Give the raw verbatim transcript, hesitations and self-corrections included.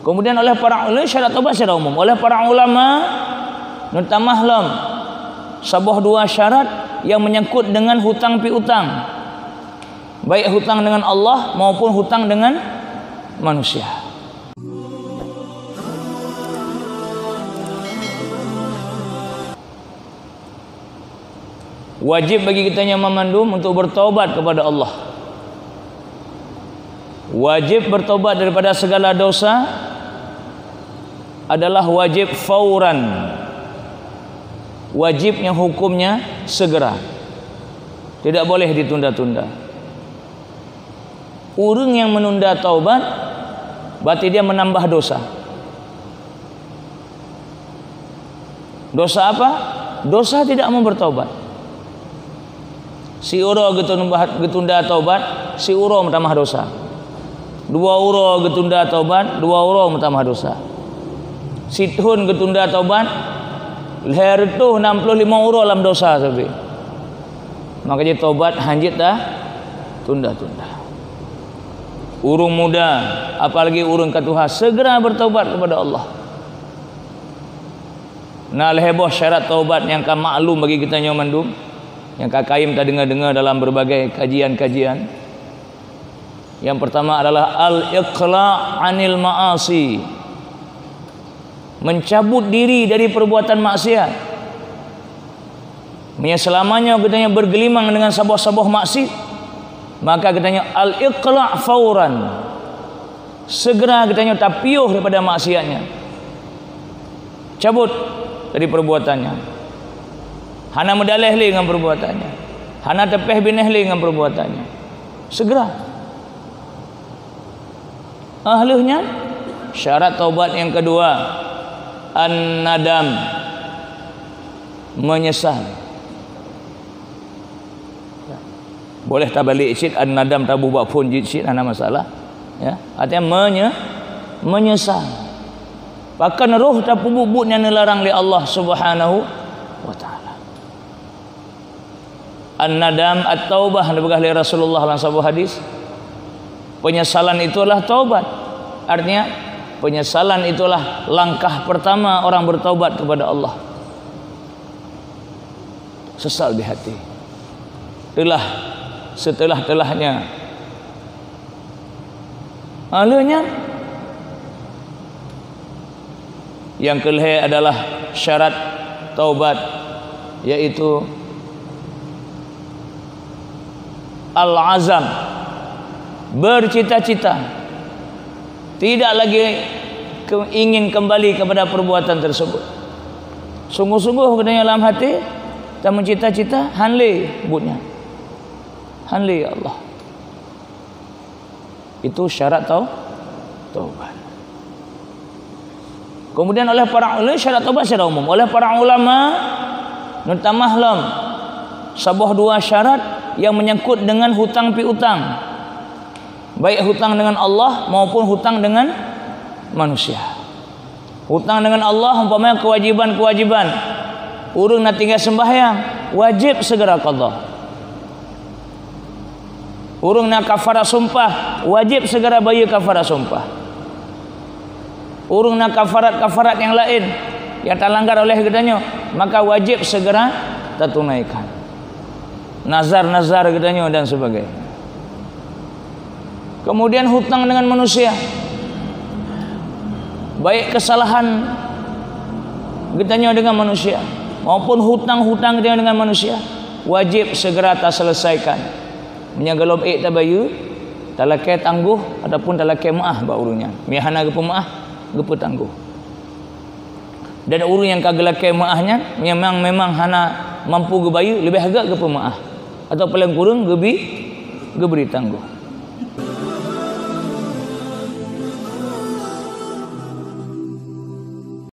Kemudian oleh para ulama, syarat taubat secara umum, oleh para ulama neutamah lom saboh dua syarat yang menyangkut dengan hutang piutang, baik hutang dengan Allah maupun hutang dengan manusia. Wajib bagi kita nyoe mandum untuk bertobat kepada Allah. Wajib bertobat daripada segala dosa adalah wajib fauran. Wajibnya hukumnya segera. Tidak boleh ditunda-tunda. Ureuëng yang menunda taubat, berarti dia menambah dosa. Dosa apa? Dosa tidak mau bertobat. Siuroe geutunda, geutunda taubat, siuroe meutamah dosa. Dua uroe geutunda taubat, dua uroe meutamah dosa. Sithon geutunda taubat, lhée reutôh nam ploh limong uroe lam dosa sabe. Maka jih taubat hanjeuet dah tunda-tunda. Ureuëng muda, apalagi ureuëng ka tuha, segera bertobat kepada Allah. Na lhée boh syarat taubat nyang ka maklum bagi kita nyoe mandum, nyang ka kayém tadeungoe-deungoe dalam berbagai kajian-kajian. Yang pertama adalah al-iqla' anil ma'asi. Mencabut diri dari perbuatan maksiat. Meunyoe seulamanyoe geutanyoe bergelimang dengan saboh-saboh maksiat, maka geutanyoe al-iqla' fauran. Segera geutanyoe tapiôh daripada maksiatnya. Cabut dari perbuatannya. Hana meudaléh lé ngon perbuatannya. Hana teupéh binéh lé ngon perbuatannya. Segera. Ahli nyan, syarat taubat yang kedua, an-nadam, menyesal. Boleh tabalik cit, an-nadam taboh bak phon jih cit, hana masalah. Ya, artinya menye-, menyesal. Pakon roh tapeubuet buet nyang neularang lé Allah Subhanahu wa Ta'ala. An-nadam at-taubah, dipeugah lé Rasulullah lam saboh hadis. Penyesalan itulah taubat. Artinya, penyesalan itulah langkah pertama orang bertaubat kepada Allah. Sesal di hati. Telah, setelah-telahnya. Ahli nyan. Yang kelhée adalah syarat taubat, yaitu al-azam, bercita-cita, tidak lagi ke-, ingin kembali kepada perbuatan tersebut. Sungguh-sungguh geutanyoe lam hati, tameucita-cita, han lé buet nyan. Han lé, ya Allah. Itu syarat tau-, taubat. Kemudian oleh para ulama, syarat taubat secara umum. Oleh para ulama, neutamah lom saboh dua syarat yang menyangkut dengan hutang piutang. Baik hutang dengan Allah maupun hutang dengan manusia. Hutang dengan Allah, umpamanya kewajiban-kewajiban. Ureuëng na tinggai sembahyang, wajib segera qadha. Ureuëng na kafarat sumpah, wajib segera bayeue kafarat sumpah. Ureuëng na kafarat-kafarat nyang laén nyang talanggar oleh geutanyoe, maka wajib segera tatunaikan. Nazar-nazar geutanyoe dan sebagainya. Kemudian hutang dengan manusia. Baik kesalahan geutanyoe dengan manusia maupun hutang-hutang geutanyoe dengan manusia, wajib segera taselesaikan. Meunyoe gohlom ék tabayeue, talakée tanggoh ataupun talakée meuáh bak ureuëng nyan. Meunyoe hana geupeumeuáh, geupeutanggoh. Dan ureuëng nyang ka geulakée meuáh nyan, memang, memang hana mampu geubayeue, leubeh agak geupeumeuáh, atau paleng kureueng geubi-, geubri tanggoh.